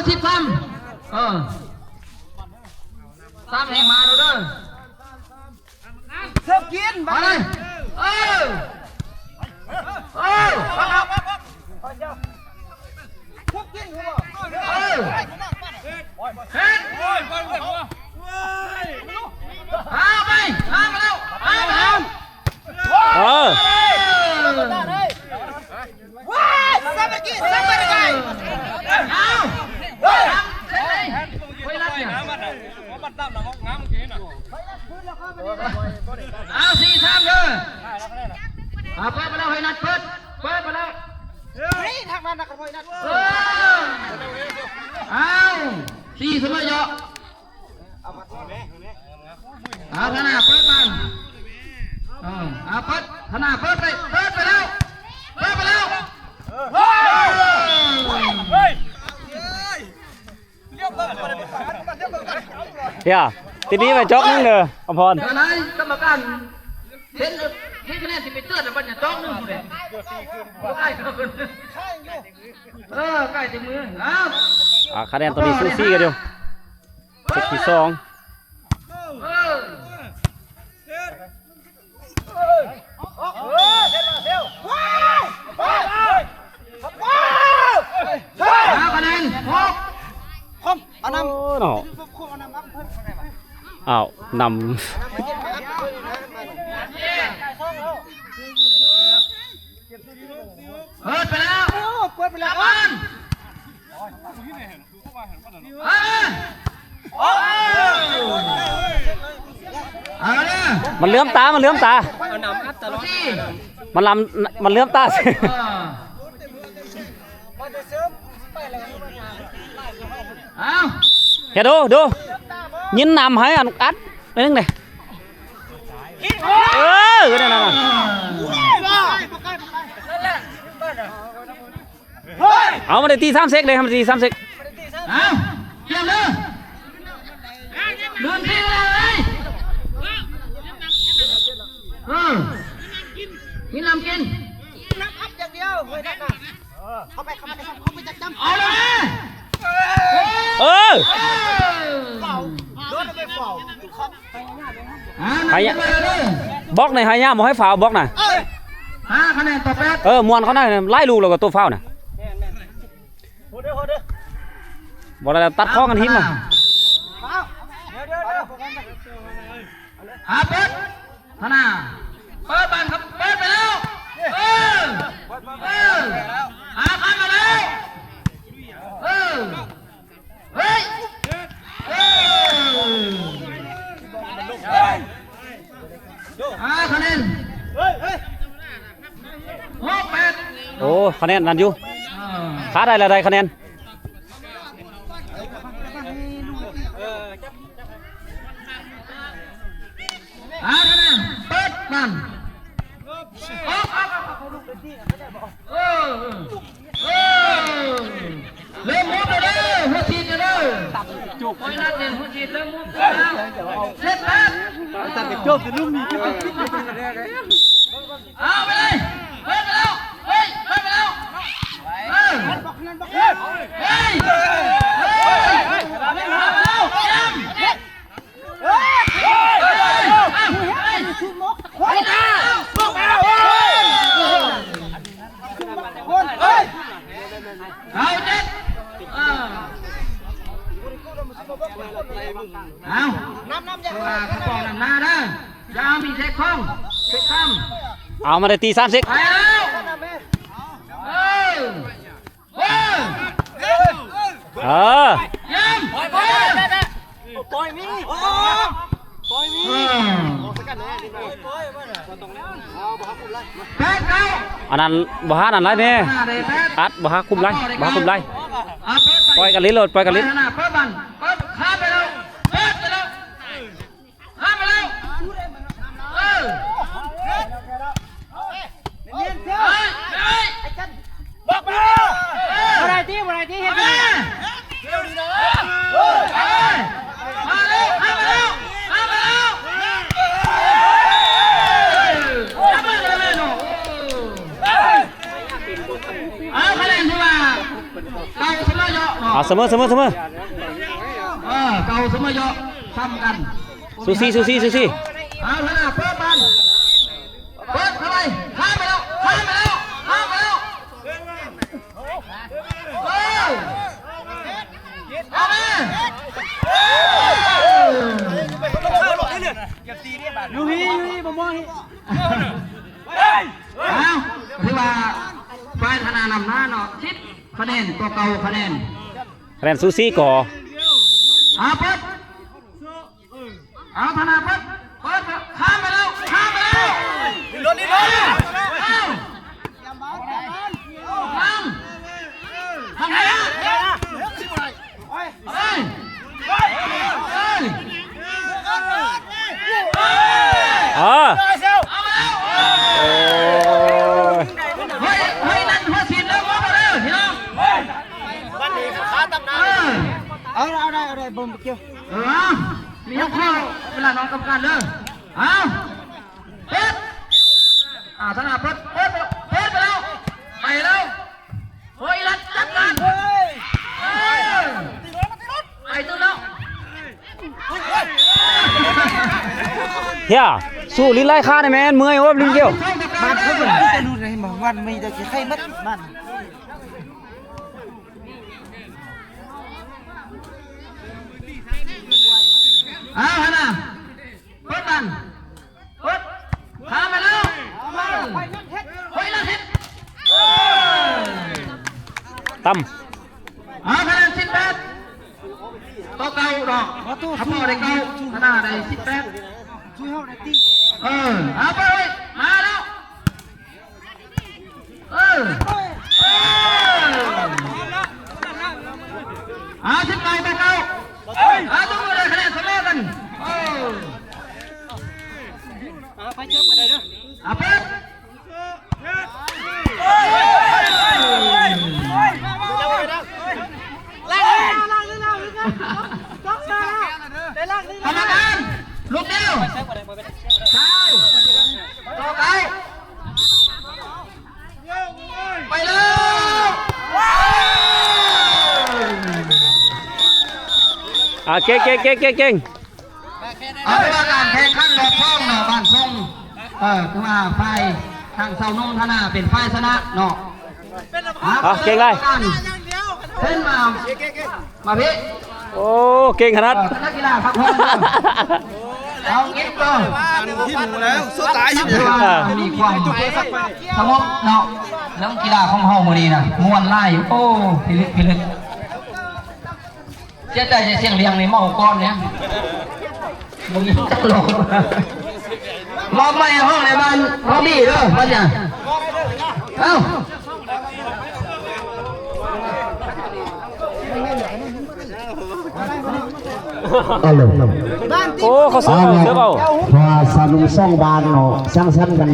ສິບສາມ ເອີ ສາມແຫ່ງມາແລ້ວເດີ. ເສິບກິນ ມາເລີຍ ເອີ ເອີ ເສິບກິນ ເອີ ເຮັດ ພາໄປ ພາມາແລ້ວ ພາມາແລ້ວ ເອີ ເອີ ວ້າຍ ສາມັກຄີ ສາມັກຄີ ເອົາ ເອົາ ສີ່ສາມເດີ ເອົາ ເປີດໄປແລ້ວ ໃຫ້ນັດ ເປີດ ເປີດໄປແລ້ວ ນີ້ທາງນັ້ນນະ ໃຫ້ນັດ ເອີ ເອົາ ສີ່ສະເໝີເຍາະ. ເອົາ ທະນາເປີດບານ ເອີ ເອົາ ເປີດ ທະນາເປີດໄປ ເປີດໄປແລ້ວ ເປີດໄປແລ້ວ ເຮີ້ຍ ເອີ ຕິດໜີ້ໄປຈອກໜຶ່ງເດີ ອຳພອນ ເອີ ນາຍກຳມະການ ເຫັນ ເຫັນຄະແນນຊິໄປເຕືອນ ບັດນີ້ຈອກໜຶ່ງພຸ້ນແຫຼະ ບໍ່ໃກ້ເຂົາ ເອີ ໃກ້ແຕ່ມື ເອົາ ອ່າ ຄະແນນຕອນນີ້ສູສີກັນຢູ່. ເຊດທີສອງ ຫ້າຄະແນນ ຫົກ ເອົານຳ ເນາະ ເອົານຳ ເປີດໄປແລ້ວ ເປີດໄປແລ້ວ ມັນເຫຼື້ອມຕາ ມັນເຫຼື້ອມຕາ ມັນລຳ ມັນເຫຼື້ອມຕາ ເຮັດດູ ດູ ຍິນນຳໃຫ້ອັນອັດໜ້ອຍໜຶ່ງເດ້ ເອີ ນັ້ນໆ ເອົາ ມັນໄດ້ຕີສາມເຊັກເດ້ ມັນໄດ້ຕີສາມເຊັກ ເອົາ ກຽມເດີ ເລີ່ມທີເລີຍ ເອີ ມີນ້ຳກິນ ກິນນ້ຳອັດຢ່າງດຽວ ເຮີ້ຍ ນັ້ນນະ ເຂົ້າໄປ ເຂົ້າໄປ ເຂົ້າໄປຈັບຈຳ ເອົາເລີຍ ເອີ ເອີ ບອກໃນໄຮຍາບໍ່ໃຫ້ຟາວ ບອກນະ ຫ້າຄະແນນຕໍ່ແປດ ເອີ ມ່ວນເຂົານະ ຫຼາຍລູກແລ້ວກໍຕົວຟາວນະ ບໍ່ໄດ້ຕັດຂ້ອງກັນຖິ້ມນະ ຫາເປີດ ທະນາ ເປີດບານ ເປີດໄປແລ້ວ ເອີ ເອີ ຫາຄຳມາແລ້ວ ເອີ ເຮີ້ຍ ເອີ ຫ້າຄະແນນ ຫົກແປດ ໂອ້ ຄະແນນນັ້ນຢູ່ ອ່າ ຄາໄດ້ລະໄດ້ຄະແນນ ອ່າ ເປີດບານ ເອີ ເອີ ເອີ ເລີ່ມມຸບແລ້ວເດີ ຫົວສີດເດີ ໂອ້ຍ ນັດນີ້ຫົວສີດເລີ່ມມຸບແລ້ວ ເສັດແລ້ວ ຕັດໄປຈົບເລີຍ ເອົາໄປເລີຍ ເປີດໄປແລ້ວ ເຮີ້ຍ ເປີດໄປແລ້ວ ເອີ ເຮີ້ຍ ເຮີ້ຍ ເຮີ້ຍ ເອົາໄປແລ້ວ ເອີ ເອົາ ນຳ ນຳ ຢ່າ ວ່າກະປອງນຳໜ້າເດີ ຢ່າມີເຊັກຂອງ ເຊັກຄຳ ເອົາ ມາໄດ້ຕີສາມເຊັກ ໄປແລ້ວ ເອີ ເອີ ເອີ ອັນນັ້ນບໍ່ຫາອັນນັ້ນຫຼາຍແນ່ ອັດບໍ່ຫາຄຸມຫຼາຍ ບໍ່ຫາຄຸມຫຼາຍ ປ່ອຍກັນຫຼິ້ນໂລດ ປ່ອຍກັນຫຼິ້ນ ເປີດບານ ເປີດ ຂ້າມໄປແລ້ວ ເປີດໄປແລ້ວ ຂ້າມໄປແລ້ວ ເອີ ເນຍນເທື່ອ ເຮີ້ຍ ເຮີ້ຍ ບອກມາ ບໍ່ໄດ້ຕິ ບໍ່ໄດ້ຕິ ເຮັດດີ ເອົາມາ ມາເລີຍ ມາເລີຍ ມາເລີຍ ເອົາຄະແນນທີ່ວ່າເກົ່າຊະເລີຍເນາະ. ເອົາສະເໝີ ສະເໝີ ສະເໝີ ເອີ ເກົ່າສະເໝີເຍາະ ຊ້ຳກັນ ສູສີ ສູສີ ສູສີ ເອົາ ທາງໜ້າ ເປີດບານ ເປີດເຂົ້າໄປ ຂ້າມໄປແລ້ວ ຂ້າມໄປແລ້ວ ຂ້າມໄປແລ້ວ ເອີ ເອົາມາ ເອີ ຢູ່ພີ້ ຢູ່ພີ້ ບໍ່ມອງພີ້ ເອົ້າ ຖືວ່າຝ່າຍທາງໜ້ານຳໜ້າເນາະ ສິບຄະແນນຕໍ່ເກົ້າຄະແນນ ຄະແນນສູສີກໍ ເອົາ ເປີດ ເອົາ ທາງໜ້າເປີດ ເປີດ ຂ້າມໄປແລ້ວ ຂ້າມໄປແລ້ວ ເອົາ ເອົາ ທາງ ທາງໄຫນ ເອີຍ ເອີຍ ເອີຍ ເອີ ເອົາແລ້ວ ໂອ້ຍ ເຮີ້ຍ ເຮີ້ຍ ນັ້ນຫົວສີດເດີ ບໍ່ເດີ ພີ່ນ້ອງ ເຮີ້ຍ ບັດນີ້ຂາຕຳນານ ເອີ ເອົາ ເອົາໄດ້ ເອົາໄດ້ ບໍ່ກ່ຽວ ເອີ ມີຫົວຂໍ້ເວລານ້ອງຕ້ອງການເດີ ເອົາ ເປີດ ອ່າ ທາງໜ້າເປີດ ເປີດ ເປີດໄປແລ້ວ ໄປແລ້ວ ໂອ້ຍ ລັດຈັດການ ເອີ ໄປຕື່ມແລ້ວ ເຮຍ ສູ້ຫຼິ້ນໄລ່ຂ້າໄດ້ແມ່ນ ເມື່ອຍໂອ້ຍ ຫຼິ້ນກ່ຽວ ບາດເຂົາເບິ່ງມີແຕ່ຫຼຸດເຫັນບໍ່ ວັນມີແຕ່ຊິໄຄໝົດບາດ ເອົາຫັ້ນນະ ເປີດບານ ເປີດ ຂ້າມມາແລ້ວ ໂອ້ຍ ລັດເຮັດ ເອີ ຕຳ ເອົາ ຄະແນນສິບແປດຕໍ່ເກົ້າດອກ ທະເພາະໄດ້ເກົ້າ ທະນາໄດ້ສິບແປດ ເອີ ເອົາ ເປີດ ມາແລ້ວ ເອີ ເອີ ເອົາ ສິບເກົ້າຕໍ່ເກົ້າ ເອົາ ຕ້ອງໄດ້ຄະແນນສະເໝີກັນ ເອີ ເອົາ ໄປເຈີກັນໄດ້ເດີ ເອົາ ເປີດ ກຳມະການ ລູກດຽວ ຊາວ ຕໍ່ເກົ້າ ໄປແລ້ວ ອ່າ ເກັ່ງ ເກັ່ງ ເກັ່ງ ເກັ່ງ ເກັ່ງ ເອົາ ເປັນວ່າການແຂ່ງຂັນລອບສອງເນາະ ບ້ານຊົງ ເອີ ຄືວ່າຝ່າຍທາງຊາວໜຸ່ມທະນາເປັນຝ່າຍຊະນະເນາະ ເອົາ ເກັ່ງຫຼາຍ ເຊັ່ນວ່າ ມາພີ້ ໂອ້ ເກັ່ງຂະໜາດ ເອີ ນັກກິລາພັກຜ່ອນ ເອົາ ເກັບຕໍ່ ອັນທີ່ໝູແລ້ວ ສຸດທ້າຍ ຖືວ່າມີຄວາມສະຫງົບເນາະ ເລື່ອງກິລາຂອງເຮົາມື້ນີ້ນະ ມ່ວນຫຼາຍ ໂອ້ ພິລຶກ ພິລຶກ ເສຍໃຈແຕ່ສຽງລຽງນີ້ເມົາກ່ອນເນຍ ບໍ່ມີຈັກຫຼອກ ມອບໃໝ່ໃຫ້ເຮົາໃນບ້ານເຮົາມີເດີບັດນີ້ ເອົ້າ ອາໂລ ໂອ້ ເຂົາເສີບເອົາ ເພາະວ່າຊາວໜຸ່ມສອງບ້ານເນາະ ສັງສັນກັນ